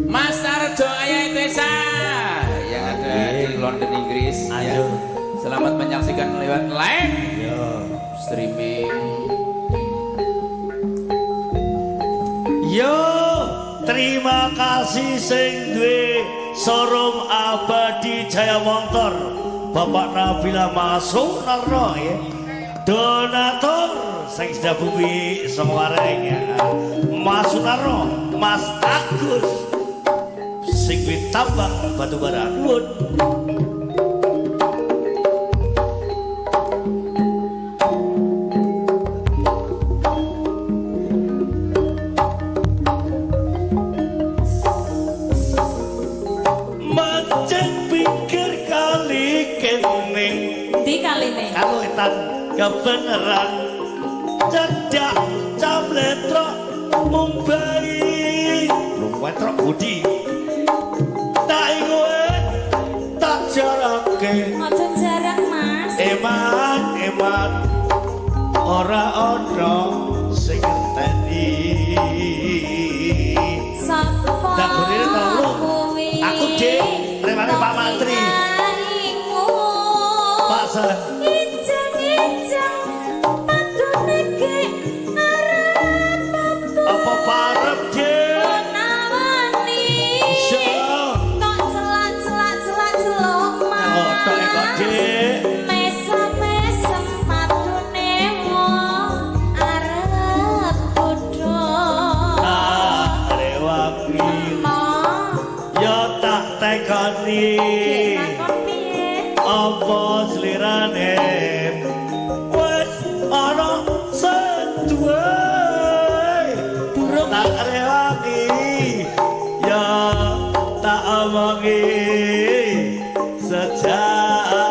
Mas Sarjo Ayah Tesa yang ada di London, Inggris ya. Ayo. Selamat menyaksikan lewat live Yo. streaming. Yo, terima kasih sing duwe showroom Abadi Jaya Motor, Bapak Nabila Masunarno ya. Donatur sing sudah bumi Semarang ya. Mas Sunarno, Mas Agus sing duwe tambang batubara. Nuwun. Mancing pinggir kali kene. Ndi kaline? Kalau etan kebenaran cedak camletrok Mumbai Lumwetrok Budi tak ingoe tak jarake. Aja jarak, Mas. Eman eman ora ana sing ngenteni. Sapa? Tak gurine telu. Kuwi? Aku, Dik, remane Pak Mantri. Ingaingu. Pak Sen. Ijeng-ijeng padune ge arep apa? Apa parep, Dik? Nawani. Iso. Kok celak-celak-celak celuk, Mas. Ngotok kok, Dik. Mesem-mesem padune wong arep bodho. Tak rewangi. Emoh. Ya tak tekoni. Gek takon piye? Apa slirane wis ana sing duwe? Durung. Tak rewangi ya tak omongi, sejatine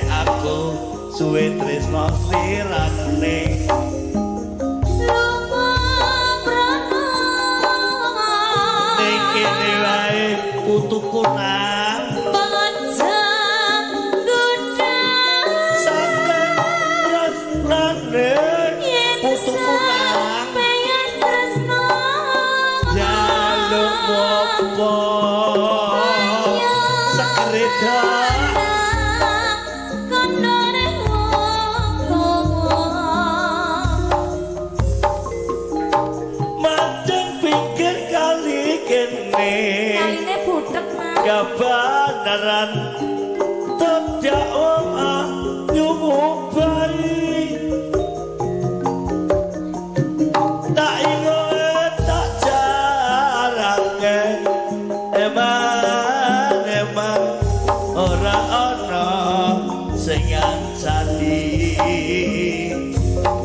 aku suwe tresno slirane. Lunga mrono. Ning kene wae putuku nang Pojok gudang. Saking tresnane Yen putuku nang sampeyan tresno. Jaluk apa sekreta. Kondone wong tuwa. Mancing pinggir kali kene. Kaline butek, Mas. Kebenaran tidak omah nyumubai tak ingoe tak jarake eman eman ora ana sing ngancani.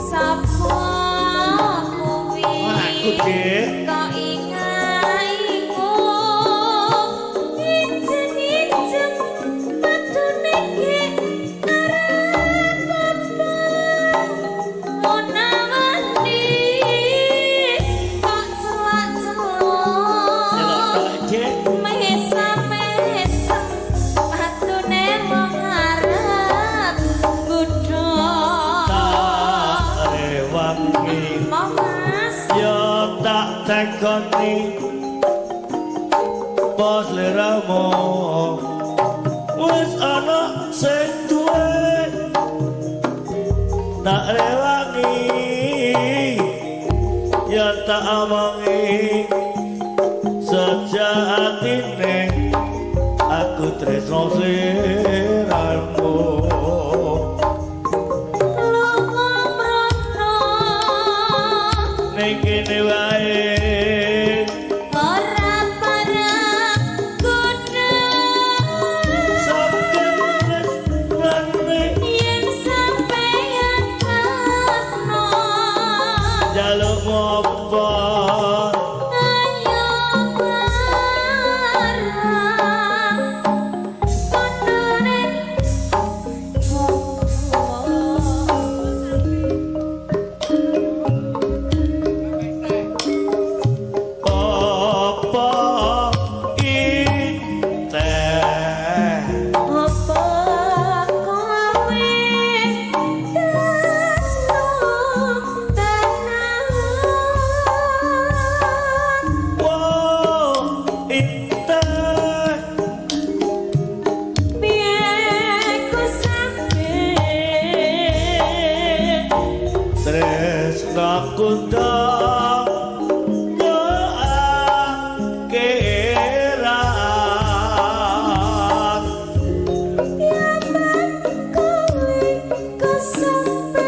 Sapa kuwi? Aku, Dik. Kok ingaingu ijen-ijen padune ge arep apa? Monawani kok celak-celuk. Celok tok, Dik. Mesem-mesem padune wong arep bodho. Tak rewangi. Mau, Mas. Ya tak tekoni pos liramu wis ana sing duwe tak rewangi ya tak omongi sejatine aku tresno sliramu. Lunga mrono. Ning kene wae. Ora parah godhong. Saking tresnane. Yen sampeyan tresno. Jaluk apa? Ayo bareng kondone Tresna kundang akhirat. Yaman kowe kesampe.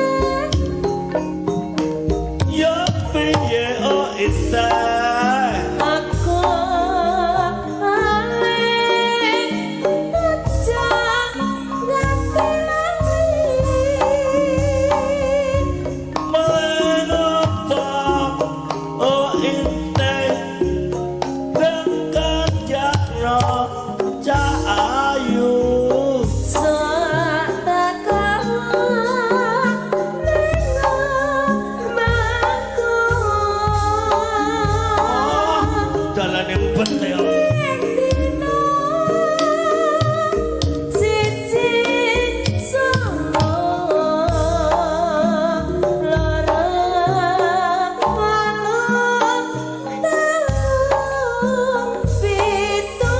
Ya piye o isih? Aku alik aja nganti lali. Mengapa o inte kangkajano cah ayu? Sak teko ning omahku. Dalane bet ya. Dino siji songo loro wolu telu pitu.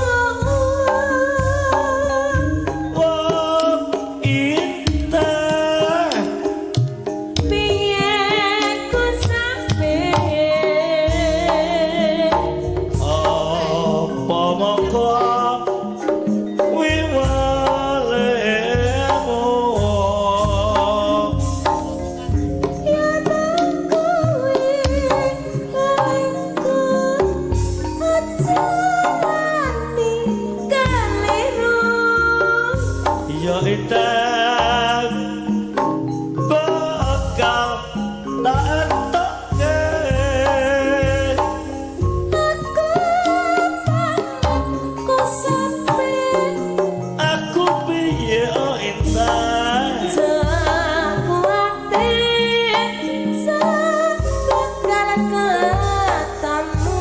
Wong inte Piye ku sampe? Apa moko wiwalemu? Yen kowe elingku aja nganti keliru. Ya inten bakal tak etokke. Aku pamit ku sampe. Aku piye o inten? Kuwate bakal ketemu.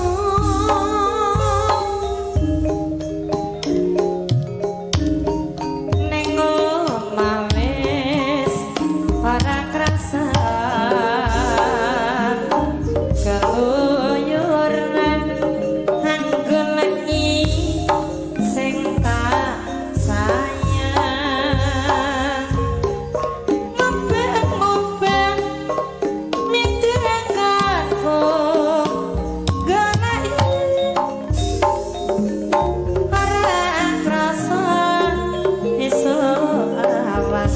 Ning omah wis ora krasa keluyuran anggoleki sing tak sayang. Ngobeng-ngobeng midhangku goleki ora krasa esuk awan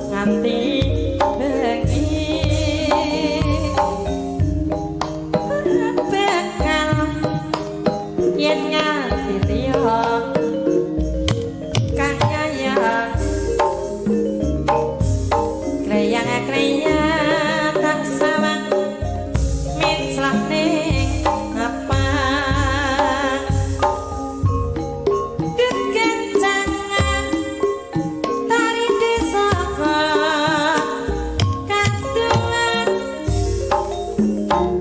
nganti bengi. Ora bakal yen nganti liya kang nyayang. Kreyang-kreyang tak sawang menclak ning papan. Kekencangan tari desa kadulan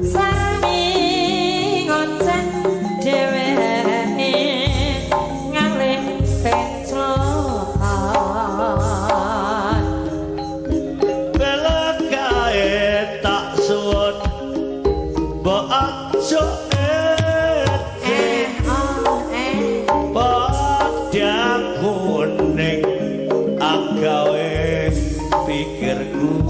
sami ngoceh dheweke ngalih penclokan. Belakae tak suwun mbok aja Eh oh eh. Padang kuning agawe pikirku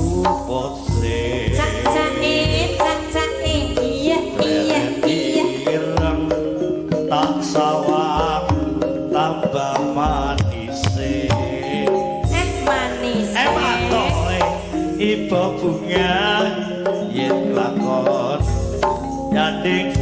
pose. Cak-cake cak-cake iya iya iya. Ireng tak sawang tambah manise. Eh manis. Ematoe iba bunga yen lakon nyanding.